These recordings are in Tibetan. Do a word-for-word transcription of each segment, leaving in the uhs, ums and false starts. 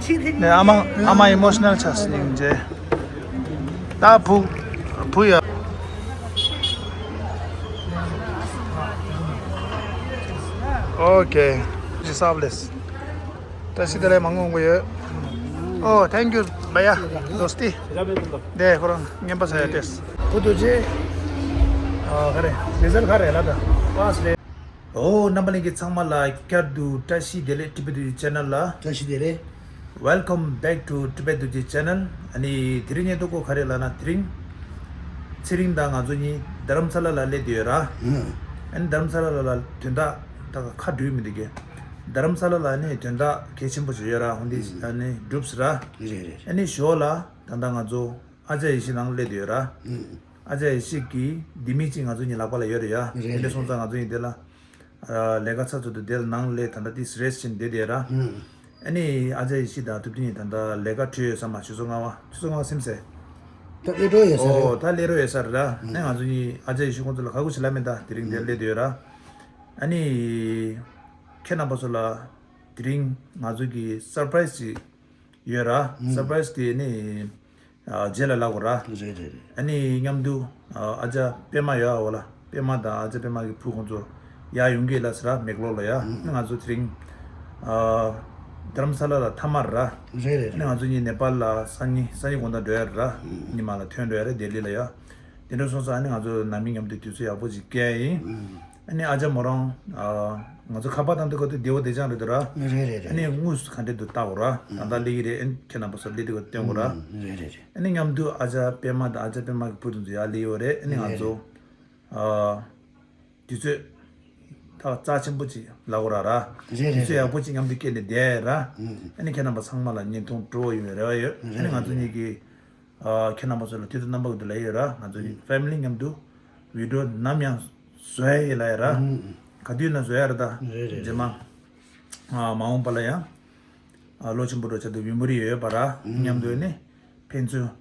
ནས་ཨ་མ་ཨ་མ་ཨི་མོ་ཤི་ནལ་ཆགས་སྙིང་རྗེ། ད་བུ་བུ་ཡ། ཨོ་ཀེ། ཇི་སབ་ལེས། བཀྲ་ཤིས་བདེ་ལེགས་མང་པོ་ཡོད། ཨོ་ཐེང་ཀྱུ་བ་ཡ། དོ་སྟི། དེ་ཁོ་རང་རྔན་པ་ཟ་ཡ་ཏེས། བུ་དུ་ཅེ། ཨ་ག་རེ། རི་ཛལ་ག་རེ་ལ་ད། པཱས་རེད། ཨོ་རྣམ་པ་ལྷན་རྒྱས་ཚང་མ་ལ་བསྐྱར་དུ་བཀྲ་ཤིས་བདེ་ལེགས། ཊི་བེཊ་ཌི་ཆེ་ནལ་ལ། བཀྲ་ཤིས་བདེ་ལེགས། Welcome back to Tibet Duchi Channel. ཨ་ནི་དེ་རིང་ཉེ་དུ་ཀོ་ག་རེ་ལབ་ན་དེ་རིང་ཚེ་རིང་དང་ང་ཚོ་གཉིས་རྡ་རམ་ས་ལ་ལ་སླེབས་བསྡད་ཡོད་ར། ཨ་ནི་རྡ་རམ་ས་ལ་ལ་ལ་དོན་དག་ད་ཁ་འགྲོས་མི་འདུག་གི། རྡ་རམ་ས་ལ་ལ་ནི་དོན་དག་གལ་ཆེན་པོ་ཞིག་ཡོད་ར། ཧོན་དི་ཨ་ནི་གྲུབ་སི་ར། རེད་རེད། ཨ་ནི་ཞོ་ལ་ད་ལྟ་ང་ཚོ་ཨ་ཅག་ཡེ་ཤེས་ནང་སླེབས་བསྡད་ཡོད་ར། ཨ་ཅག་ཡེ་ཤེས་ཀྱི་ལྡེ་མིག་ཅིག་ང་ཚོ་གཉིས་ལག་པ་ལ་ཡོད་རེད་ཡ། རེད་དེ་འདྲ་སོང་ཙང་ང་ཚོ་གཉིས་དེ་ལ། ལས་ཀ་ཚ་ཚོད་དུ་དེ་ལ་ནང་ལས་ད་ལྟ་དེ་རེས་ཕྱིན་བསྡད་དེ་ར། ཨ་ནི་ཨ་ཅག་ཡེ་ཤེས་དང་ཐུབ་བསྟན་གཉིས་ད་ལྟ་ལས་ཀ་བྲོས་ཡོད་ས་མ། ཆུ་ཚོད་ལྔ་པ་ཆུ་ཚོད་ལྔ་པ་སིམ་སེ། ད་ཨེ་འགྲོ་ཡོད་ས་རེད། ཨོ་ད་སླེབས་རོགས་ཡོད་ས་རེད་ར། ཨ་ནི་ང་ཚོ་གཉིས་ཨ་ཅག་ཡེ་ཤེས་ཁོང་ཚོ་ལ་ཁ་ཁུ་ཆེ་ལ་མེད། ད་དེ་རིང་དེར་སླེབས་བསྡད་ཡོད་ར། ཨ་ནི་ཁྱེད་རྣམ་པ་ཚོ་ལ་དེ་རིང་ང་ཚོ་གི་སར་པ་རའི་སི་ཅིག་ཡོད་ར། སར་པ་རའི་སི་དེ་ནི་ཨ་རྗེས་ལ་ལབ་དགོས་ར། རེད་རེད་རེད། ཨ་ནི་མཉམ་དུ་ཨ་ཨ་ཅག་པད་མ་ཡོད་ཨ། འོ་ལ་པད་མ་དང་ཨ་ཅག་པད་མ་གི་བུ་ཁོང་ཚོ་ཡར་ཡོང་གི་ལ་ཟེར་ར། མེག་ལོར་ལ་ཡ། ཨ་ནི་ང་ཚོ་དེ་རིང་ཨ་རྡ་རམ་ས་ལ་ལ་མཐའ་མར་ར། རེད་རེད་ཨ་ནི་རེད། ང་ཚོ་གཉིས་ནེ་པཱལ་ལ་སང་ཉིན་སང་ཉིན་དགོང་དག་འགྲོ་ཡ་རེད་ར། ཨ་ཉི་མ་ལ་ཐོན་འགྲོ་ཡ་རེད། ལྡི་ལི་ལ་ཡ། དེ་འདྲ་སོང་ཙང་ཨ་ནི་ང་ཚོ་ནང་མི་མཉམ་དུ་དུས་ཚོད་ཡག་པོ་ཅིག་བསྐྱལ་ཡིན། ཨ་ནི་ཨ་ཅག་མོ་རང་ཨ་ང་ཚོ་ཁ་པར་བཏང་དུས་སྐབས་དུ་བདེ་བོ་བདེ་ཅང་རེད་འདུག་ར། རེད་རེད་རེད། ཨ་ནི་དངོས་སུ་ག་འདྲས་འདུག་ལྟ་དགོས་ར། ད་ལྟ་སླེབས་ཀྱི་རེད། ཨ་ནི་ཁྱེད་རྣམ་པ་ཚོ་སླེབས་དུས་སྐབས་སྟོན་དགོས་ར། རེད་རེད་རེད། ཨ་ནི་མཉམ་དུ་ཨ་ཅག་པད་མ་དང་ཨ་ཅག་པད་མ་གི་བུ་དེ་ཚོ་ཡར་སླེབས་ཡོད་རེད། ཨ་ནི་ང་ཚོ་ཨ་དུས་ཚོད་ད་རྩ་ཆེན་པོ་ཅིག་ལབ་དགོས་ར་ར། རེད་རེད། དུས་ཚོད་ཡག་པོ་ཅིག་མཉམ་དུ་བསྐྱལ་ནས་བསྡད་ར། ཨ་ནི་ཁྱེད་རྣམ་པ་ཚང་མ་ལ་བརྙན་ཐུང་སྤྲོ་བོ་ཡོང་བའི་རེ་བ་ཡོད། ཨ་ནི་ང་ཚོ་གཉིས་ཀྱི་ཨ་ཁྱེད་རྣམ་པ་ཚོ་ལ་དུས་དང་རྣམ་པ་ཀུན་ཏུ་ལབ་ཡོད་ར། ང་ཚོ་ཨུམ། ཕེ་མི་ལི་མཉམ་དུ་བི་ཌིའོ་ནམ་ཡང་བཟོ་ཡ་ཡིན་ལབ་ཡོད་ར། ཨུམ། ག་དུས་ན་བཟོ་ཡ་རེད་ད། རེད་རེད། རྗེས་མ་ཨ་མ་འོངས་པ་ལ་ཡང་ཨ་ལོ་ཆེན་པོ་འགྲོ་ཆེད་དུ་མི་འབོར་ཡོད་པ་ར། ཨུམ། མཉམ་དུ་ནི་ཕན་ཚུན་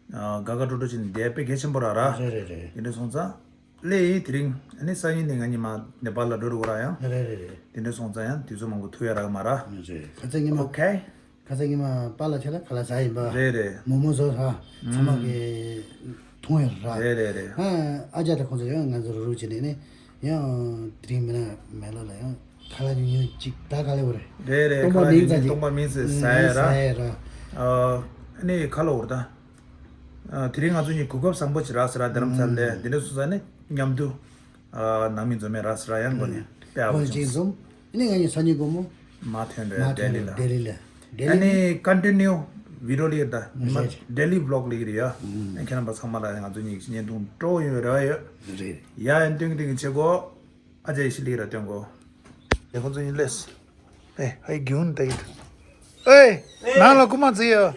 ཨ་དགའ་དགའ་སྤྲོ་སྤྲོ་བྱས་ནས་བསྡད་དཔེ་གལ་ཆེན་པོ་ར་ར། རེད་རེད་རེད། དེ་འདྲ་སོང་ཙང་སླེབས་ཡིན། དེ་རིང་ཨ་ནི་སང་ཉིན་ནས་ང་གཉིས་མ་ནེ་པཱལ་ལ་འགྲོ་རུ་ར་ཡང་། རེད་རེད་རེད། དེ་འདྲ་སོང་ཙང་ཡང་དུས་ཚོད་མང་པོ་ཐུག་ཡ་རག་མ་ར། རེད། ཁ་ཚ་ཉི་མ། ཨོ་ཁེ། ཁ་ཚ་ཉི་མ་པཱ་ལགས་ཁྱེད་ལ་ཁ་ལག་ཟ་ཡིན་པ། རེད་རེད། མོག་མོག་བཟོ་ཧ། ཚང་མ་གི་མཐོང་ཡོད་ར། རེད་རེད་རེད། ཨ་ཨ་ཅག་དང་ཁོང་ཚོ་ཡང་ང་ཚོ་རུ་རུ་བྱས་ནས་ནི་ཡང་དེ་རིང་མིན་ན་མེ་ལོ་ལ་ཡང་ཁ་ལག་ཉུང་ཉུང་ཅིག་ད་ག་ལེ་བོ་རེད། རེད་རེད། སྟོང་པ་ཁ་ལག་མིན་ཉུང་ཙམ་ཉུང་ཅིག་སྟོང་པ་མིན་ཙམ་ཟ་ཡ་ར། ཟ་ཡ་ར། ཨ་ནི་ཁ་ལོ་བོར་ད། ཨ་དེ་རིང་ང་ཚོ་གཉིས་གོ་སྐབས་བཟང་པོ་ཅིག་རག་སོང་ར། རྡ་རམ་ས་ལ་ལ་དེ་འདྲ་སོང་ཙང་ནི་མཉམ་དུ་ཨ་ནང་མི་འཛོམས་ཡ་རག་སོང་ར། ཡང་སྒོ་ནས་དཔེ་ཡག་པོ་ཅིག་འཛོམས། ཨ་ནི་ང་གཉིས་སང་ཉིན་དགོང་མོ་མ་ཐོན་རེད། མ་ལྡི་ཐོན་ལི་ལ། ལྡི་ལི་ལ། ལྡི་ལི་ནས་ཀོན་ཊི་ནིའུ་བི་ཌིའོ་སླེབས་ད་ཉི་མ་རེད། ལྡི་ལི་བི་ལོག་སླེབས་ཀྱི་རེད་ཡ། ཨ་ཁྱེད་རྣམ་པ་ཚང་མ་ལ་ང་ཚོ་གཉིས་ཀྱི་བརྙན་ཐུང་སྤྲོ་བོ་ཡོང་བའི་རེ་བ་ཡོད། རེད། ཡ་ཡན་སྟོན་གྱི་སྟོན་གྱི་བྱེད་དགོས། ཨ་ཅག་ཡེ་ཤེས་སླེབས་ཀྱི་ར། སྟོན་དགོས། ལས་ཁོང་ཚོ་ཡིན་ལས། ཨེ་ཧའི་གྱོན་ད་ཡིན། ཨེ། ནང་ལ་རྐུ་མ་ཙི་ཡོད།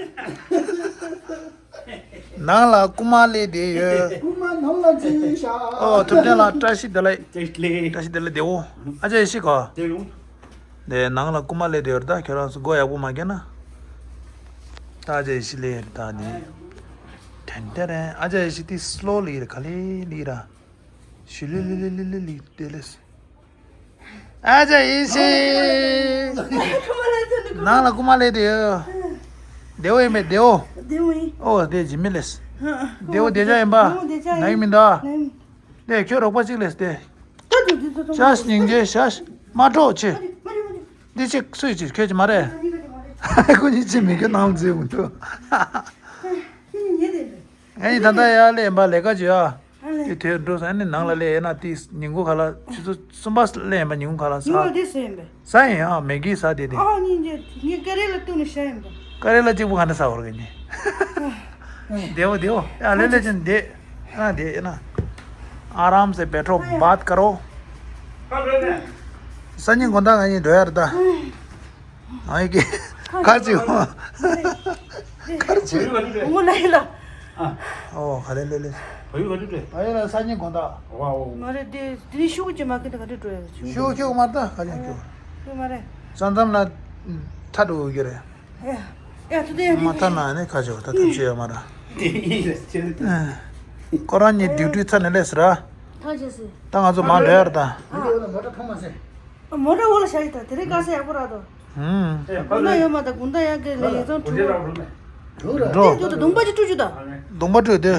ནང་ལ་རྐུ་མ་སླེབས་བསྡད་ཡོད། རྐུ་མ་ནང་ལ་ཙི་ཡོད་ཤག་ཨོ་ཐུབ་བསྟན་ལགས་བཀྲ་ཤིས་བདེ་ལེགས། བཀྲ་ཤིས་བདེ་ལེགས། བདེ་བོ། ཨ་ཅག་ཡེ་ཤེས་ག་དེ་ཡོང་། དེ་ནང་ལ་རྐུ་མ་སླེབས་བསྡད་ཡོད་རེད་ད། ཁྱོད་རང་ཚོ་སྒོ་ཡག་པོ་མ་བརྒྱབ་ན། ད་ཨ་ཅག་ཡེ་ཤེས་སླེབས་ཡོད་རེད་ད་ནི། དྲན་དྲན་རན། ཨ་ཅག་ཡེ་ཤེས་དེ་སི་ལོ་ལི་རེད། ག་ལེ་ལི་ར། ཞུ་ལི་ལི་ལི་ལི་ལི་ལི་དེ་ལས། ཨ་ཅག་ཡེ་ཤེས། ནང་ལ་རྐུ་མ་སླེབས་བསྡད་ཡོད། བདེ་བོ་ཡིན་པས་བདེ་བོ། བདེ་བོ་ཡིན། ཨོ་དེ་ཇི་མི་ལས། བདེ་བོ་བདེ་ཆགས་ཡིན་པ། བདེ་བོ་བདེ་ཆགས་ཡིན། ནང་མི་འདུག་ཨ། ནང་མི། དེ་ཁྱོད་རོགས་པ་གཅིག་ལས་དེ། ད་དུ་དུ་དུ་དུ། ཤ་སྙིང་རྗེ་ཤ། མ་འགྲོ་ཆེ། མ་རེད་མ་རེད་མ་རེད། འདི་གཅིག་སུས་གཅིག་ཁྱོད་ཀྱི་མ་རེད། ང་གཉིས་ཀ་གཅིག་མ་རེད། ཁོ་གཉིས་གཅིག་མི་ཁྱོད་ནང་འཛུལ་མི་ཐུབ། ཁྱོད་གཉིས་ཉེ་དེ་རེད། ཨ་ནི་ད་ལྟ་ཡར་སླེབས་པ་ལས་ཀ་བྱོས་ཨ། ཨ་ལས། དེ་དུས་འགྲོ་ས་ནི་ནང་ལ་སླེབས་ཡིན་ན་དེ་ཉིན་གུང་ཁ་ལ་ཆུ་ཚོད་གསུམ་པ་སླེབས་ཡིན་པ། ཉིན་གུང་ཁ་ལ་ཟ། ཉིན་གུང་དེ་ཟ་ཡིན་པས། ཟ་ཡིན་ཨ། མེ་གི་ཟ་དེ་དེ། ཨ་ཉིན་རྗེས་ངས་ཀ་རེ་ལ་བཏུང་ནས་ཤ་ཡིན་པ། ཀ་རེ་ལ་གཅིག་པུ་ག་འདྲ་ཟ་བར་གི་ནི། བདེ་བོ་བདེ་བོ། ཨ་ལེ་ལེ་ཅན་བདེ། ཨ་བདེ་ཡིན་ན། ཨ་རམ་སེ་བེ་ཐོ་བཱད་ཀ་རོ། སང་ཉིན་དགོང་དག་ང་གཉིས་འགྲོ་ཡ་རེད་ད། ཨ་ཡི་གེ་ཁར་ཅིག་ཁར་ཅིག་ངོ་ལ་ཡིན་ལ། ཨོ་ག་ལེ་ལེ་ལེ། བ་ཡུ་ག་དུས་ཏེ། བ་ཡུ་ལ་སང་ཉིན་དགོང་དག་ཝ་ཝ། མ་རེད་དེ་དེ་ནི་ཤུགས་ཀྱི་མ་ཁི་ཏི་ག་དུས་འགྲོ་ཡ། ཤུགས་ཁྱུག་མ་ད་ག་ཅིག་ཁྱུག་ཤུགས་མ་རེད། ས་མཚམས་ལ་ཐ་འགྲོ་གི་རེད། ཡ་ཡ་དུ་དེ་ཡ་མ་ཐ་ན་ནི་ཁ་ཆེ་བ་ད་ཐུབ་ཆེ་ཡ་མ་ར། དེ་ཡིན་ལ་ཆེ་ལ་དུ། ཁོ་རང་གཉིས་ཌིའུ་ཊི་ཚར་ནས་སླེབས་སི་ར། ཐག་བཅད་སི། ད་ང་ཚོ་མ་འགྲོ་ཡ་ར་ད། མོ་ཊ་འོག་ལ་ཕོག་མ་སེ། མོ་ཊ་འོག་ལ་བཞག་ཡོད་ད། དེ་རིང་དཀའ་ས་ཡག་པོ་རག་འདུག་ཧུམ། དགུན་ཟླ་ཡོད་མ་ད་དགུན་ཟླ་ཡག་གི་ལས་ཡིག་ཚང་འགྲོ། འགྲོ་ར། དེ་ཚོ་ད་གདོང་པ་ཅིག་བཀྲུ་རྒྱུ་ད། གདོང་པ་བཀྲུས་ཏེ།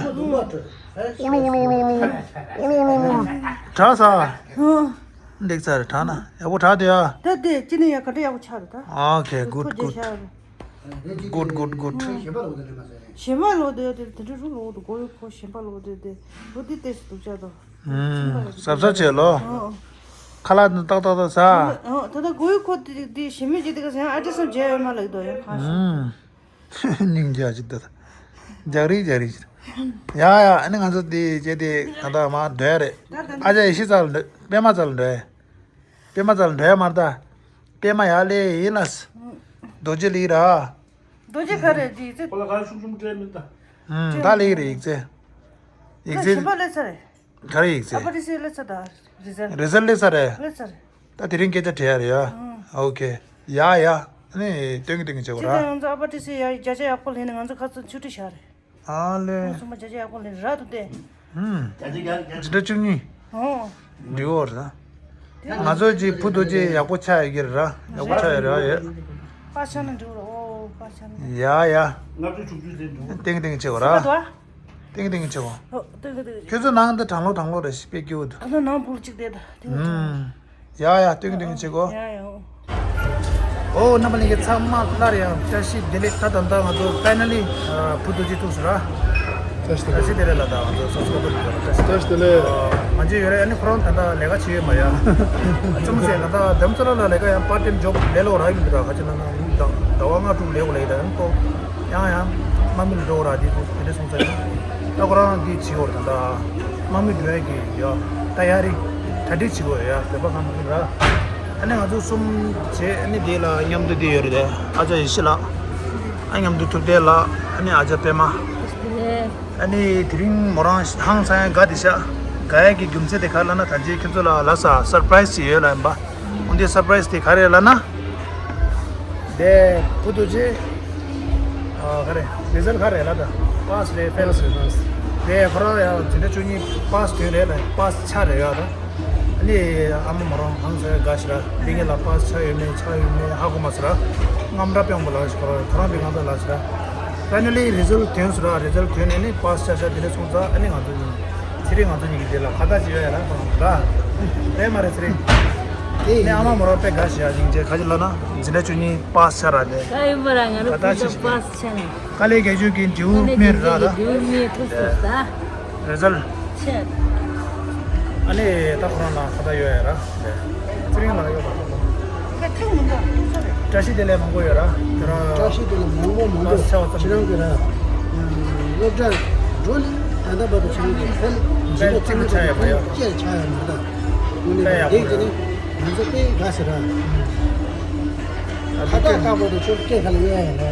ཨུ་ལུ་ཨུ་ལུ་ཨུ་ལུ་ཨུ་ལུ་ཨུ་ལུ་ཨུ་ལུ། དྲག་ས། ཧུམ། འདེགས་ཚར་དྲག་ན་ཡག་པོ་དྲག་དེ་ཡ། ད་དེ་ཅི་ནས་ཡ་ག་འདྲ་ཡག་པོ་ཆགས་རེད་ད། ཨོ་ཁེ། གུད་གུད། གུད་གུད་གུད། ཞེ་མ་ལོ་དེ་དེ་དེ་འདྲ་རུ་ལོ་དུ་གོ་ཡོ་ཁོ་ཞེ་མ་ལོ་དེ་དེ་ལོ་དེ་ཏེ་སི་དུག་ཅག་དོ། ཧུམ། ཟབ་ཟབ་བྱས་ལོ། ཨོ། ཁ་ལག་ཏག་ཏག་ཏག་ཟ། ཨོ་ད་ད་གོ་ཡོ་ཁོ་དེ་དེ་ཞེ་མེད་ཅིག་དེ་ག་ཟེར་ཡང་ཨ་ཏི་སམ་བྱས་ཡོད་མ་ལགས་དོ་ཡང་ཁ་ཤས། ཧུམ། སྙིང་རྗེ་ཅིག་ད། རྒྱག་རིགས་རྒྱག་རིགས་ཅིག་ཡ་ཡ། ཨ་ནི་ང་ཚོ་དེ་བྱས་དེ་ད་ལྟ་མར་འགྲོ་ཡ་རེད། ཨ་ཅག་ཡེ་ཤེས་རྩ་ལ་འགྲོ། པད་མ་རྩ་ལ་འགྲོ་ཡ། པད་མ་རྩ་ལ་འགྲོ་ཡ་མ་རེད་ད། པད་མ་ཡར་སླེབས་ཡིན་ལགས། རྡོ་རྗེ་གླིང་ར། རྡོ་རྗེ་ག་རེ་རེད་ཟེར། ཁོ་ལ་ག་ཤུགས་ཆུང་སྤྲད་མིན་ད། ཧུམ། ད་སླེབས་ཀྱི་རེད་ཡིག་ཚད། ཡིག་ཚད། ཞིམ་པ་སླེབས་ཚར་རེད། ག་རེ་ཡིག་ཚད། ཨ་པ་ཏི་སི་སླེབས་ཚར་ད། རི་ཛལ། རི་ཛལ་སླེབས་ཚར་རེད། སླེབས་ཚར་རེད། ད་དེ་རིང་སྐད་ཆ་དྲི་ཡ་རེད་ཡ། ཨུམ། ཨོ་ཁེ། ཡ་ཡ། ཨ་ནི་སྟོན་གི་སྟོན་གི་བྱེད་དགོས་ར། ཅི་ད་ང་ཚོ་ཨ་པ་ཏི་སི་ཡ་བརྒྱ་ཆ་ཡག་པོ་ལེན་ནས་ང་ཚོ་ཁ་ཚོ་ཆུ་ཁྲི་བཞག་རེད། ཨ་ལེ། ཁོང་ཚང་མ་བརྒྱ་ཆ་ཡག་པོ་ལེན་ར་འདུག་སྟེ། ཧུམ། བརྒྱ་ཆ་བརྒྱ་ཆ་བརྒྱ་ཆ་བཅུ་གཉིས། ཨོ། འགྲིག་འོ་ར། ང་ཚོ་གཅིག་བུ་རྡོ་རྗེ་ཡག་པོ་ཆགས་ཡོད་ཀྱི་ར། ཡག་པོ་ཆགས་ཡོད་ར་ཡོད། པ་ཆགས་ན་འགྲིག་འོ་ར། ཨོ་པ་ཆགས་ན། ཡ་ཡ། ལྔ་བཅུ་དྲུག་ཅུ་ཟིན་འགྲོ། ཏིང་ཏིང་བྱེད་གོ་ར། ཏིང་ཏིང་བྱེད་གོ། ཨོ་ཏིང་ཏིང་། ཁྱོད་ཚོ་ནང་དུ་གྲང་ལོ་གྲང་ལོ་རེ་ཞིག་དཔེ་སྐྱིད་འདུག་ད་ནང་བུ་གཅིག་བསྡད་ད། ཧུམ། ཡ་ཡ། སྟོན་གི་སྟོན་གི་བྱེད་གོ། ཡ་ཡ། ཨོ་རྣམ་པ་ལྷན་རྒྱས་ཚང་མ་སླར་ཡང་བཀྲ་ཤིས་བདེ་ལེགས། ད་ད་ལྟ་ང་ཚོ་ཕའི་ནལ་ལི་བུ་རྡོ་རྗེ་ཐུག་སོང་ར། བཀྲ་ཤིས་བདེ་ལེགས། བཀྲ་ཤིས་བདེ་ལེགས་ལགས། ད་ང་ཚོ་སོ་སོ་བུ་རྡོ་རྗེ། བཀྲ་ཤིས་བདེ་ལེགས། ང་ཚོ་ཡོད་རེད། ཨ་ནི་ཁོ་རང་ད་ལྟ་ལས་ཀ་བྱེད་ཡོད་མ་ཡ། ཅུང་ཟད་ད་ལྟ་དེ་མཚོ་ལ་ལ་ལས་ཀ་ཡང་པར་ཊེམ་ཇོབ་ལས་ལོག་རག་ཡོད་མི་འདུག་ར། ཁ་ཆེ་ན་ན་ཟླ་བ་ལྔ་དྲུག་ལས་གོ་ལས་ཡིན་ད་ཡང་ཁོ་ཡང་ཡང་དམག་མི་ལ་འགྲོ་ར། དེ་དེ་འདྲ་སོང་ཙང་ད་ཁོ་རང་གིས་བྱེད་འོར་ད་ལྟ་དམག་མི་འགྲོ་ཡ་གི་ཡ་ད་ཡ་རི་གྲ་སྒྲིག་བྱེད་འོ་ཡ། བོད་པ་གང་མི་ར། ཨ་ནི་ང་ཚོ་གསུམ་བྱས། ཨ་ནི་དེ་ལ་མཉམ་དུ་བསྡད་ཡོད་རེད་དེ། ཨ་ཅག་ཡེ་ཤེས་ལགས། ཨ་མཉམ་དུ་ཐུབ་བསྟན་ལགས། ཨ་ནི་ཨ་ཅག་པད་མ། ཨ་ནི་དེ་རིང་མོ་རང་ཧང་སང་ཡ་དགའ་བསྡད་ཤག་དགའ་ཡ་གི་རྒྱུ་མཚན་དེ་ག་རེ་ལབ་ན། ད་རྗེས་ཁྱོད་ཚོ་ལ་ལབ་ས་སར་པ་རའི་སི་ཅིག་ཡོད་ལབ་ཡིན་པ། འོན་ཏེ་སར་པ་རའི་སི་དེ་ག་རེ་ལབ་ན། དེ་བུ་རྡོ་རྗེ། ཨ་ག་རེ། རི་ཛལ་ག་རེ་ལ་ད། པཱ་སི་རེད་ཕེལ། པཱ་སི་རེད། པཱ་སི། དེ་ཁོ་རང་ཡང་འཛིན་གྲྭ་བཅུ་གཉིས་པཱ་སི་དོན་རེད་ལ། པཱ་སི་ཆགས་རེད་ཡ་ད། ཨ་ནི་ཨ་མ་མོ་རང་ཧང་སང་དགའ་ཤི་ར། འདི་ངེད་ལ་པཱ་སི་ཆགས་ཡོད་མེད་ཆགས་ཡོད་མེད་ཧ་གོ་མ་སོང་ར། རྔམ་སྐྲག་དཔེ་མང་པོ་ལངས་ཤི་ཁོ་རང་། ཁོ་རང་གི་རྔམ་སྐྲག་ལངས་ཤི་ར། ཕའི་ནལ་ལི་རི་ཛལ་ཐོན་སོང་ར། རི་ཛལ་ཐོན་ནས་ནི་པཱ་སི་ཆགས་ཤག་དེ་ནས་སོང་ཙང་ཨ་ནི་ང་ཚོ་གཉིས། ཚེ་རིང་ང་ཚོ་གཉིས་ཀྱི་དེ་ལ་ཁ་བརྡ་བྱེད་ཡ་ཡ་ར་ཁོ་རང་ད། རེད་མ་རེད་ཚེ་རིང་། ཨེ། ནས་ཨ་མ་མོ་རང་དཔེ་དགའ་ཤི་ཡ། སྙིང་རྗེ། ག་ཅི་ལབ་ན་འཛིན་གྲྭ་བཅུ་གཉིས་པཱ་སི་ཆགས་ར་དེ། ད་ཡིན་པ་ར། ང་རང་ད་ད་ཕུ་ཆགས་པཱ་སི་ཆགས་ནས། དཀའ་ལས་རྒྱག་རྒྱུ་གི་འབྲས་བུ་སྨིན་ར་ད། འབྲས་བུ་སྨིན་ཐུབ་སོང་ད། རི་ཛལ། ཆེ། ཨ་ནི་ད་ཁོ་རང་ལ་ཁ་བརྡ་ཡོད་ཡ་ར། ཚེ་རིང་ལ་ཡོད་པ། ཁ་ཐུག་མི་འདུག་ཐུག་ས་རེད། བཀྲ་ཤིས་བདེ་ལེགས་མང་པོ་ཡོད་ར། དེ་ར། བཀྲ་ཤིས་བདེ་ལེགས་མང་པོ་མང་པོ། པཱ་སི་ཆགས་པ་ཙམ། ཁྱེད་རང་གི་ར། སློབ་གྲྭ་འགྲོ་ནས་ད་ལྟ་བར་དུ་ཁྱེད་རང་གི་ཕེལ་འཇིགས་པ་ཙམ་ཆགས་ཡོད་པ་ཡ། ཅེར་ཆགས་ཡོད་མ་རེད་ད། དངོས་གནས་ཡག་པོ་རེད། དེ་ནི་ང་ཚོ་དཔེ་དགའ་ཟེར་ར། ཁ་བཏགས་བཏགས་པ་དང་ཆོས་སྐད་ཁ་ལ་གཡོ་ཡ་ཡིན་ལ།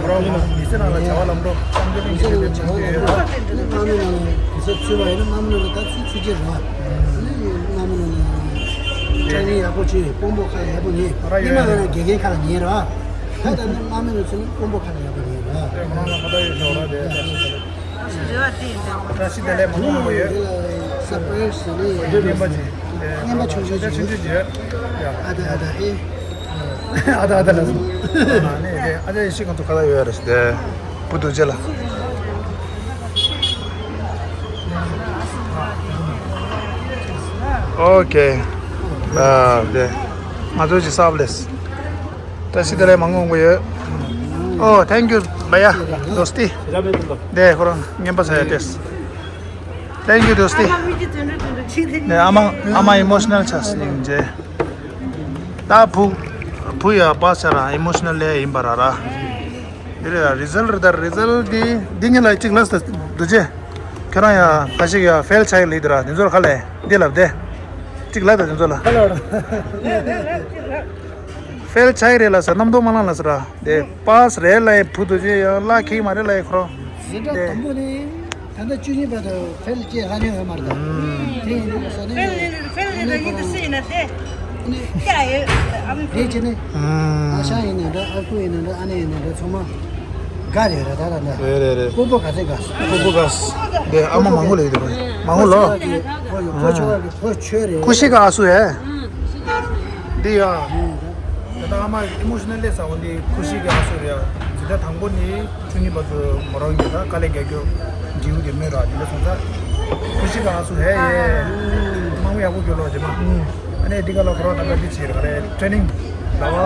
རོགས་མ་མི་ཚེ་ནང་ལ་བྱ་བ་ལམ་འགྲོ་བསམ་རྒྱུ་མི་ཚེ་ནང་ལ་བྱ་བ་ལམ་འགྲོ་བསམ་རྒྱུ་མི་ཚེ་ནང་ལ་དགེ་རྩ་ཚུལ་བ་ཡིན་ན་དམག་མི་ནང་ལ་ད་ཚུལ་ཚུལ་ཅི་རེད་བ། དམག་མི་ནང་ལ་དྲ་ངན་ཡག་པོ་བྱས། དཔོན་པོ་ཁ་ཡག་པོ་ཉན། ར་ཉི་ཡོད་མ་ཡོད། ང་དགེ་རྒན་ཁ་ལ་ཉན་ར། ད་ད་ནི་དམག་མི་ནང་ཚུལ་དཔོན་པོ་ཁ་ལ་ཡག་པོ་ཉན་ར། དེ་ཁོ་རང་ལ་ཁ་བརྡ་ཡོད་ཤོག་ར། དེ་བཀྲ་ཤིས་བདེ་ལེགས། བཀྲ་ཤིས་བདེ་ལེགས་མང་པོ་མང་པོ་ཡོད། སར་པ་རའི་སི་ནི་རྣམ་པ་ཅིག་རྔན་པ་ཆུང་ཆུང་ཅིག་ཆུང་ཆུང་ཅིག་ཡོད། ཡ། ཨ་ད་ཨ་ད་ཨེ། ཨ་ད་ཨ་ད་ལ་སོང་། ཨ་ནི་ཨ་ཅག་ཡེ་ཤེས་ང་ཚོ་ཁ་བརྡ་ཡོད་རེད་ཟེར་ཏེ། བུ་རྡོ་རྗེ་ལ། ཨོ་ཁེ། ཨ་དེ། ང་ཚོ་ཅིག་སབ་ལེས། བཀྲ་ཤིས་བདེ་ལེགས་མང་པོ་ཡོད། ཨོ། Thank you བྷ་ཡ། དོ་སྟི། དེ་ཁོ་རང་རྔན་པ་ཟ་ཡ་ཏེས། Thank you དོ་སྟི། ནས་ཨ་མ་ཨ་མ་ཨི་མོ་ཤི་ནལ་ཆགས་སོང་ཡིན་ཅེ། ད་བུ་བུ་ཡ་པཱ་སི་ཆགས་ར་ཨི་མོ་ཤི་ནལ་ལས་ཡིན་པ་ར་ར། འདི་རེད་ད། རི་ཛལ་རེད་ད། རི་ཛལ་འདི་འདི་གཉིས་ལ་གཅིག་ལབ་ས་འདུག་ཅེ། ཁྱོད་རང་ཡ་ཁ་ཤིག་ཡ་ཕེལ་ཆགས་ཡ་ལེ་འདི་ར། འདི་ཚོ་ལ་ཁ་ལས་འདི་ལབ་དེ། གཅིག་ལབ་ད་འདི་ཚོ་ལ། ཕེལ་ཆགས་རེད་ལ་ས་རྣམ་རྟོག་མ་ལངས་ལ་ས་ར། དེ་པཱ་སི་རེད་ལ་ཡི་བུ་དུ་ཅེ་ཡང་ལ་ཁེག་མ་རེད་ལ་ཡི་ཁོ་རང་། ཟིན་གྲྭ་དེ་དང་པོ་ནས་ད་ལྟ་བཅུ་གཉིས་བར་དུ་ཕེལ་སྐྱེས་ལྷ་ཉོན་ཡོད་མ་རེད་ད། དེ་ཡིན་དུས་ས་ནས་ཕེལ་ལས་ཕེལ་ལས་ད་ཡིན་དུ་སུ་ཡིན་ན་དེ་སྐྱ་ཡོད་ཨ་མི་དེ་བྱས་ནས་ཨ་ཞང་ཡིན་ན་འདྲ། ཨ་ཁུ་ཡིན་ན་འདྲ། ཨ་ནེ་ཡིན་ན་འདྲ། ཚང་མ་དགའ་རེད་ར། ད་ད་ད་རེད་རེད་རེད། སྤོ་བོ་ག་ཚད་དགའ། སྤོ་བོ་དགའ། དེ་ཨ་མ་མང་པོ་ལ་ཡོད་དེ་མང་པོ་ལོ། ཁོ་ཆོ་བ་གི་ཁོ་ཆོས་རེད། ཁུ་ཤི་ཀ་ཨ་སུ་ཡ། འདི་ཡ། ད་ཨ་མ་ཨི་མོ་ཤི་ནལ་ལས་ས་འོ་འདི་ཁུ་ཤི་གི་ཨ་སུ་རེད་ཡ། ཇི་ལྟར་དང་པོ་ནི་ཆུ་ནི་བར་དུ་མོ་རང་གི་ད་དཀའ་ལས་རྒྱག་རྒྱུ་འདྲིའུ་དེ་མོས་ར། དེ་འདྲ་སོང་ཙང་ཁུ་ཤི་གི་ཨ་སུ་ཧེ་ཡེ་མང་མོ་ཡག་པོ་གྱོད་ལོ་རྗེས་མ། ཨ་ནི་འདི་ག་ལ་ཁོ་རང་ད་ལྟ་འདི་བྱེད་ར་རེད། ཊེ་ནིང་ཟླ་བ་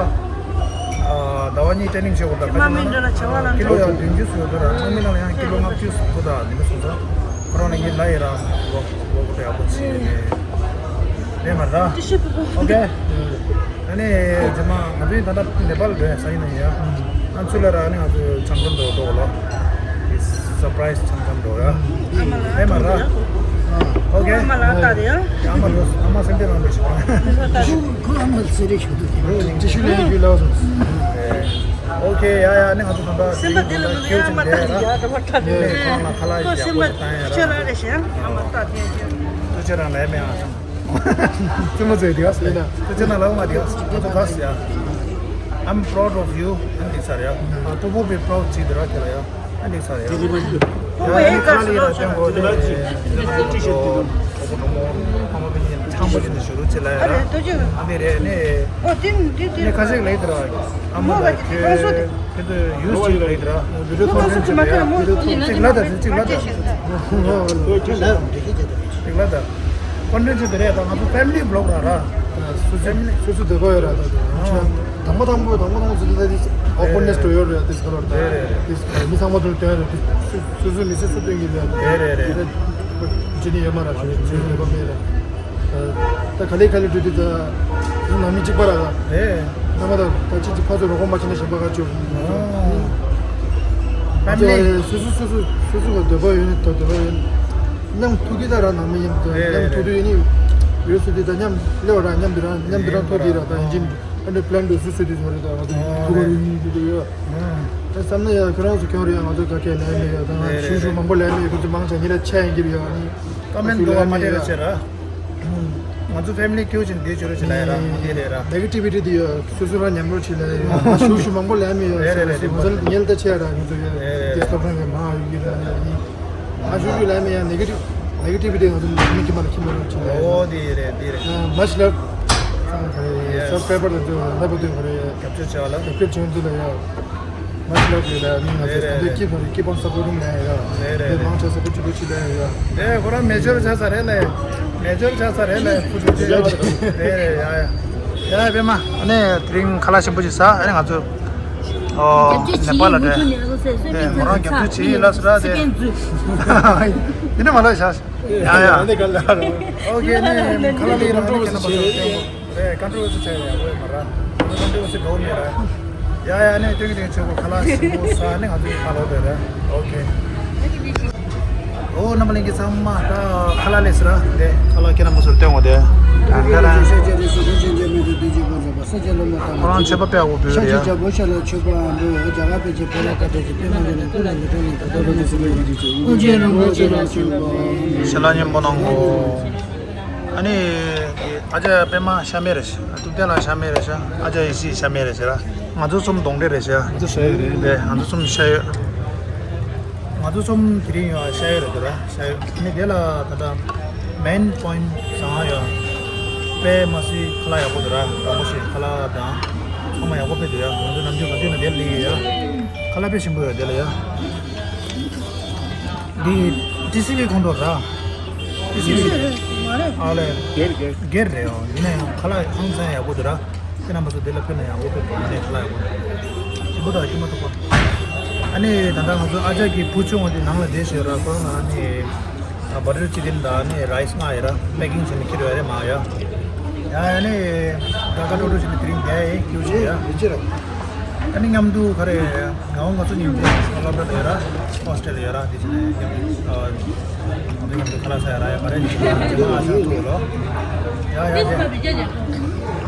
ཨ་ཟླ་བ་གཉིས་ཊེ་ནིང་བྱེད་དགོས། ད་ཁ་ཅིག་ན་ཀི་ལོ་ཡང་བདུན་ཅུ་སུ་ཡོད་དུ་ར། ནང་མི་ནང་ལ་ཡང་ཀི་ལོ་ལྔ་བཅུ་སུ་དགོས། ད་འདི་འདྲ་སོང་ཙང་ཁོ་རང་ལ་ངའི་ལ་ཡི་ར་ལོ་ལོ་གོ་ད་ཡག་པོ་བྱེད་རེད། ལས་མ་ར། ཨོ་ཀེ། ཨ་ནི་རྗེས་མ་ང་ཚོའི་ད་ལྟ་ནེ་པཱལ་འགྲོ་ཡ་ས་ཡིན་ན་ཡ། ཨ་ཚུར་ལ་ར་ཨ་ནི་ང་ཚོ་འཆམ་འཆམ་འགྲོ་འགྲོ་ལོ། སར་པ་རའི་སི་འཆམ་འཆམ་འགྲོ་ཡ། ཨེ་མ་ར། ཨོ་ཀེ། ཨ་མ་ལ་ལྟ་དེ་ཡ། ཨ་མ་ལོ་ཨ་མ་སེམས་ཏེ་རང་འགྲོ་ཞིག་ཁོ་ཨ་མ་ཟེར་རེ་ཞུ་དུ་དེ་ཅི་ཞུ་ལེ་ཞུ་ལ་སོང་། ཨོ་ཀེ། ཡ་ཡ། ཨ་ནི་ང་ཚོ་ད་ལྟ་སེམས་པ་དེ་ལ་ལུ་ཡ་ཨ་མ་ལྟ་དེ་ཡ་ད་མ་ལྟ་དེ་ཁོ་རང་ལ་ཁ་ལག་ཡག་པོ་ཞིག་བཏང་ཡ་ར། ཁྱེད་ལ་རེ་ཞེ་ཨ་མ་ལྟ་དེ་ཡ། ཐུགས་རྗེ་རང་ལ་ཨེ་མེ་ཨ། ཙི་མོ་ཙེ་དེ་ག་ཟེར་ན། ཙི་ཙི་ན་ལའོ་མ་དེ་ག་ཟེར། ང་ཚོ་ག་ཟེར་ཡ། I'm proud of you. ཨ་འདི་ཚར་ཡ། ཨ་ཏོ་བོ་བི་པ་རའུ་ཌི་བྱེད་དེ་ར་ཁྱེད་ལ་ཡ། ཨ་འདི་ཚར་ཡ། ཡ་ཨ་ནི་ཁ་ལི་ར་ཅང་གོ་དེ་ལ་ཅི། ཨོ་པོ་ནོ་མོ་ཨ་མ་བི་ཉིན་ཚང་པོ་ཅི་ནི་ཞུ་རུ་ཅི་ལ་ཡ་ར། ཨ་འདི་རེད་ནི། ཨོ་དེ་ནི་དེ་དེ་ཁ་ཤས་ལེ་དེ་ར། ཨ་མ་ལ་ཁྱེད་ཁྱེད་ཡུ་སི་ཅི་ལེ་དེ་ར། བི་ཌིའོ་ཁོན་ཕ་རེན་སི་མ་ཁྱེད་མོ་ཅིག་ལ་ད་ཅིག་ལ་ད། ཅིག་ལ་ད། ཁོན་ཕ་རེན་སི་དེ་རེད། ད་ང་ཚོ་ཕེ་མི་ལི་བི་ལོག་ར་ར། སོ་སོ་སོ་སོ་འདོད་པ་ཡོད་ར། ད་ད་དང་པོ་དང་པོ་དང་པོ་དང་པོ་སོ་སོ་ད་དེ་ཨོ་པོ་ནེ་སི་འགྲོ་ཡོད་རེད། དེ་སྐོར་ལ་ད་དེ་མི་ཚང་མ་དུ་སྟོན་རེད། དེ་སོ་སོ་མི་ཚེ་སུ་སྟོན་གྱི་རེད། རེད་རེད་རེད། དེ་ད་ཅི་ནི་ཡོད་མ་ར། ཞུ་ཞུ་འདོད་པ་མེད་ར། ད་ག་ལེ་ག་ལེ་འགྲོ་དུས་ད་ནང་མི་གཅིག་པ་ར། རེད། ནང་མ་ད་ད་ཅི་ཅི་ཕ་ཚོ་རོགས་པ་མ་བྱེད་ན་གཞན་པ་ག་ཅོ། ཕེ་མི་ལི། སོ་སོ་སོ་སོ་སོ་སོ་ག་འདོད་པ་ཡོད་ནི་ད་འདོད་པ་ཡོད་ནི། མཉམ་ཐུག་དུས་ད་ར་ནང་མི་མཉམ་དུ་རེད། མཉམ་ཐུག་དུས་ཡིན་ནི་ཡོད་སུ་དུས་ད་མཉམ་སླེབས་ར། མཉམ་དུ་ར་མཉམ་དུ་ར་ཐུག་དུས་ར། ད་ཡིན་གཅིག་ཨ་འདྲ་པི་ལན་འགྲོ་སུ་སུ་དུས་ཚོ་རེད། ད་ང་ཚོ་ཐུག་ག་ཡིན་ནི་དུ་ཡོད། ད་བསམ་ན་ཡ་ཁྱོད་རང་ཚོ་ཁྱོད་རེད། ང་ཚོ་ག་གེ་ལས་མེད་ཡ། ད་ང་ཞུ་ཞུ་མང་པོ་ལས་མེད་ཡ། ཁོ་ཚོ་མང་ཆ་ཉི་ར་ཆ་ཡིན་གྱི་ཡ་ནི། ཀ་མེན་འགྲོ་བ་མ་སྤྲད་པ་བྱེད་ར། ང་ཚོ་ཕེ་མི་ལི་སྐྱོ་ཅིག་འདི་བྱོས་རོགས་བྱེད་ལ་ཡ་ར། འདི་རེད་ར། ནེ་གེ་ཊི་བི་ཊི་འདི་ཡོད། སོ་སོ་རང་ཉམས་རོགས་བྱེད་ལ་ཡ། ཞུ་ཞུ་མང་པོ་ལས་མེད་ཡ། རེད་རེད་རེད། ང་ཚོ་ཉལ་ད་ཆེ་ར། ང་ཚོ་ཡ་རེད་རེད། དེ་སྟོབས་རང་གི་མ་ཡོད་ཀྱི་ར། ཨ་ཞུ་ཞུ་ལས་མེད་ཡ། ནེ་གེ་ཊི་ནེ་གེ་ཊི་བི་ཊི་ང་ཚོ་མི་ཁྱིམ་མ་ལ་ཁྱིམ་མ་རོགས་བྱེད་ལ་ཡ། ཨོ་འདི་རེད་འདི་རེད། མ་ཤི་ལབ། ཡེ་སི། སབ་སི་ཀ་རའི་བར་དང་ཚོ་རྣམ་པ་དུ་ཁོ་རེ་རྒྱབ་སྐྱོར་བྱས་པ་ལ་རྒྱབ་སྐྱོར་བྱེད་མཁན་ཚོ་ལ་ཡ། མ་ཤི་ལབ་རེད་ལ། མི་ང་ཚོ་རེད་རེད། ད་ལྟ་ཀིབ་ཧོན་ཀིབ་ཨོན་སབ་པོར་ཊིང་ལ་ཡ། རེད་རེད། དེ་མང་ཆེ་སབ་པོར་ཊི་བྱེད་ལ་ཡ། དེ་ཁོ་རང་མེ་ཇར་བྱ་ས་རེད་ལ། མེ་ཇར་བྱ་ས་རེད་ལ། ཕུ་ཐུ་ཅེ་རེད་རེད། ཡ་ཡ་ཡ། པད་མ་ཨ་ནི་དེ་རིང་ཁ་ལག་ཆེན་པོ་ཅིག་ཟ། ཨ་ནི་ང་ཚོ་ཨོ་ནེ་པཱལ་ལ་འགྲོ། དེ་མོ་རང་རྒྱབ་སྐྱོར་བྱེད་ཡིན་ལ་སུ་ར་དེ། དེ་ནི་མ་ལ་བྱ། ཡ་ཡ། ཨ་ནི་ག་ལ་ར། ཨོ་ཀེ་ནི་ཁ་ལག་ལ་ཡིན་ར། ཨ་ནི་ཁྱེད་རྣམ་པ་ཚོ་རེད། ཀོན་ཊོ་བར་སི་བྱས་ཡ་ཡོད་མ་ར། ཀོན་ཊོ་བར་སི་འགྲོ་མེད་ར། ཡ་ཡ། ཨ་ནི་སྟོན་གྱི་སྟོན་གྱི་ཆོག་གོ། ཁ་ལག་ཞིམ་པོ་ཟ། ཨ་ནི་ང་ཚོ་ཡི་ཁ་ལོ་དེ་ར། ཨོ་ཀེ། ཨོ་རྣམ་པ་ལྷན་རྒྱས་ཚང་མ་ད་ཁ་ལག་ལས་སི་ར། དེ་ཁ་ལག་ཁྱེད་རྣམ་པ་ཚོར་སྟོན་གོ་དེ། ཏན་ཏན་ཏན། ཁོ་རང་མཆོད་པ་དཔེ་ཡག་པོ་འབུལ་ཡ། ཞལ་ལག་སྙན་པོ་གནང་གོ། ཨ་ནི་ཨ་ཅག་པད་མ་ཤ་མེད་རེད་ཤག་ཨ་ཐུབ་བསྟན་ལགས་ཤ་མེད་རེད་ཤག་ཨ་ཅག་ཡེ་ཤེས་ཤ་མེད་རེད་ཤག་ང་ཚོ་གསུམ་གདོན་འདྲེ་རེད་ཤག་ང་ཚོ་ཤ་ཡོད་རེད། ང་ཚོ་གསུམ་ཤ་ཡོད། ང་ཚོ་གསུམ་དེ་རིང་ཡོད་ཤ་ཡོད་རེད་འདུག་ར། ཤ་ཡོད། ཨ་ནི་དེ་ལ་ད་ལྟ་མེན་པོ་ཡིན་ཊི་བཟང་ང་ཡོད། དཔེ་མ་སྲིད་ཁ་ལག་ཡག་པོ་འདུག་ར། ར་མོ་ཞིག་ཁ་ལག་དང་ཚང་མ་ཡག་པོ་དཔེ་འདུག་ཡ། ང་ཚོ་ནམ་རྒྱུན་ང་ཚོའི་ནང་དེ་ལ་ཡོད་ཡ། ཁ་ལག་དཔེ་ཞིམ་པོ་ཡོད་དེ་ལ་ཡ། འདི་ཊི་སི་ཝི་ཁོང་ཁྲོ་ར། ཊི་སི་ཝི་རེད། མ་རེད། ཨ་ལས། སྒེར་རེད། སྒེར་རེད། ཨོ་ཡིན་ན་ཡང་ཁ་ལག་ཧང་སང་ཡག་པོ་འདུག་ར། ཁྱེད་རྣམ་པ་ཚོ་འདི་ལ་ཕེབས་ན་ཡག་པོ་ཕེབས་དགོས། ཨ་ནི་ཁ་ལག་ཡག་པོ་འདུག་ཞིམ་པོ་དང་ཞིམ་མ་ཐུག་པ། ཨ་ནི་ད་ལྟ་ང་ཚོ་ཨ་ཅག་གི་བུ་ཆུང་བ་འདི་ནང་ལ་བསྡད་ཤོད་ར། ཁོ་རང་ཨ་ནི་བ་ཊར་ཅི་ཀེན་དང་ཨ་ནི་རའི་སི་མངགས་ཡོད་ར། པེ་ཀིང་བྱས་ནས་འཁྱེར་ཡོད་རེད་མ་ཡ། ཡ་ཨ་ནི་ད་ག་ཏོག་ཏོག་བྱས་ནས་དེ་རིང་བསྡད་ཡིན། ཁྱེད་ཆེ་ཡ། ཨ་ནི་མཉམ་དུ་ག་རེ། ང་འོ་ང་ཚོ་ཉིན་རེ་སློབ་གྲྭ་ནས་ར་ཧོ་སི་ཊེལ་ཡོད་ར། དེ་བྱས་ནས་མཉམ་དུ་ང་ཚོ་མཉམ་དུ་ཁ་ལག་ཟ་ཡ་ར་ཡ་ག་རེ་ཉིན་རེ་ང་ཚོ་ཐུག་ལོ། ཡ་ཡ་ཡ།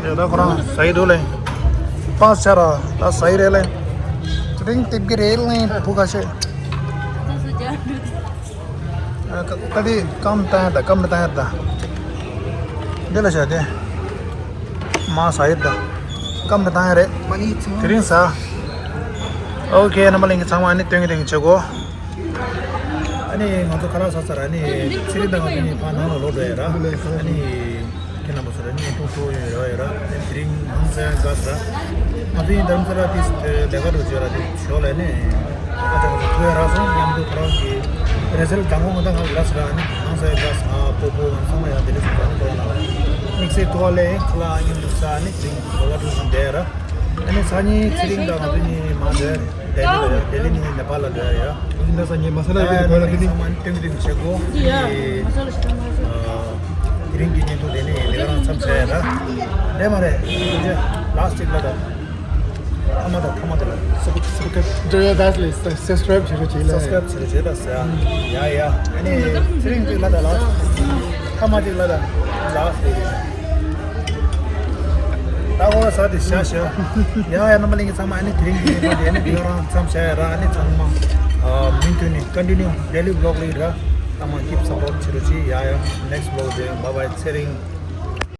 ཡ་ད་ཁོ་རང་ཟ་ཡི་འདུག་ལེ། པ་ས་ར་ད་ཟ་ཡི་རེད་ལེ། དེ་རིང་སྟེབ་ཀྱི་རེད་ལེ། བུ་ཁ་ཤས། ད་དེ་སྐམ་བཏང་ཡ་ད། སྐམ་མི་བཏང་ཡ་ད། འདི་ལ་བཞག་དེ། མ་ཟ་ཡོད་ད། སྐམ་གི་བཏང་ཡ་རེད། དེ་རིང་ཟ། ཨོ་ཁེ། རྣམ་པ་ལྷན་རྒྱས་ཚང་མ་ཨ་ནི་སྟོན་གི་སྟོན་གི་བྱེད་གོ། ཨ་ནི་ང་ཚོ་ཁ་ལག་ཟ་ཚར། ཨ་ནི་ཚེ་རིང་དང་ང་ཚོ་གཉིས་ཕར་ནང་ལ་ལོག་འགྲོ་ཡ་ར། ཨ་ནི་ ཁྱེད་རྣམ་པ་ཚོ་ལ་བརྙན་ཐུང་ཐུག་ཡོད་ར་ཡོད་ར། དེ་རིང་ཧང་སང་དགའ་ས་ར། ང་ཚོ་ཡིན་རྡ་རམ་ས་ལ་དེ་ལས་ཀ་འགྲོ་བྱོས་ར། དེ་ཞོགས་ལས་ནས་ཨ་ཅག་ཚོ་ཐུག་ཡ་ར་སོང་། མཉམ་དུ་ཁོ་རང་གི་རེ་ཟལ་དང་པོ་ང་དང་ང་ལ་ས་ར། ཨ་ནི་ཧང་སང་དགའ་ས་ང་སྤོ་བོ་ང་ཚང་མ་ཡང་དེ་ལས་སོང་། ཨ་ནི་ཁོ་རང་ལ་དམིགས་བསལ་ཐུག་ལས་ཁོ་ལ་མཉམ་དུ་ས། ཨ་ནི་དེ་རིང་ལོ་བ་དུ་སོང་བསྡད་ཡ་ར། ཨ་ནི་སང་ཉིན་ཚེ་རིང་དང་ང་ཚོ་གཉིས་མ་འགྲོ་ཡ། ལྡི་ལི་ལ་ཡ། ལྡི་ལི་ནས་ནེ་པཱལ་ལ་འགྲོ་ཡ་ཡ། འདི་འདྲ་ས་ཉིན་མ་ས་ལ་ཡ་ཡ་ཡ། ཚང་མ་ཏིང་ཏིང་བྱེད་དགོས། དེ་རིང་གི་བརྙན་ཐུང་དེ་ནི་ལས་ཀ་རང་མཚམས་བྱས་ཡ་ད། རེད་མ་རེད། ལ་སི་ཊིག་ལ་ད། ཨ་མ་ད་ཐ་མ་དེ་ལ་སབ་སབ་སི་ཀ་རབ་ཇི་ཡ་ད་ལས་སབ་སི་ཀ་རབ་བྱེད་རོགས་བྱེད་ལ། སབ་སི་ཀ་རབ་བྱེད་རོགས་བྱེད་ད་ཟེར་ཡ། ཡ་ཡ། ཨ་ནི་ཚེ་རིང་གཅིག་ལ་ད་ལ། ཐ་མ་གཅིག་ལ་ད་ལ་ཟེར། ད་འོ་ས་དེ་ཤ་ཤ། ཡ་ཡ། རྣམ་པ་ལྷན་རྒྱས་ཚང་མ། ཨ་ནི་དེ་རིང་གི་ཉིན་མོ་དེ་ནི་དེ་རང་མཚམས་བཞག་ཡ་ར། ཨ་ནི་ཚང་མ་ཨ་མུ་མཐུད་ནས་ཀོན་ཊི་ནིའུ་ཌེ་ལི་བི་ལོག་ལ་ཡིན་ར། ཚང་མ་ཀིབ་སབ་པོར་བྱེད་རོགས་གྱིས། ཡ་ཡ། ནེག་སི་ཊི་བི་ལོག་དེ། བཱའི་བཱའི། ཚེ་རིང་།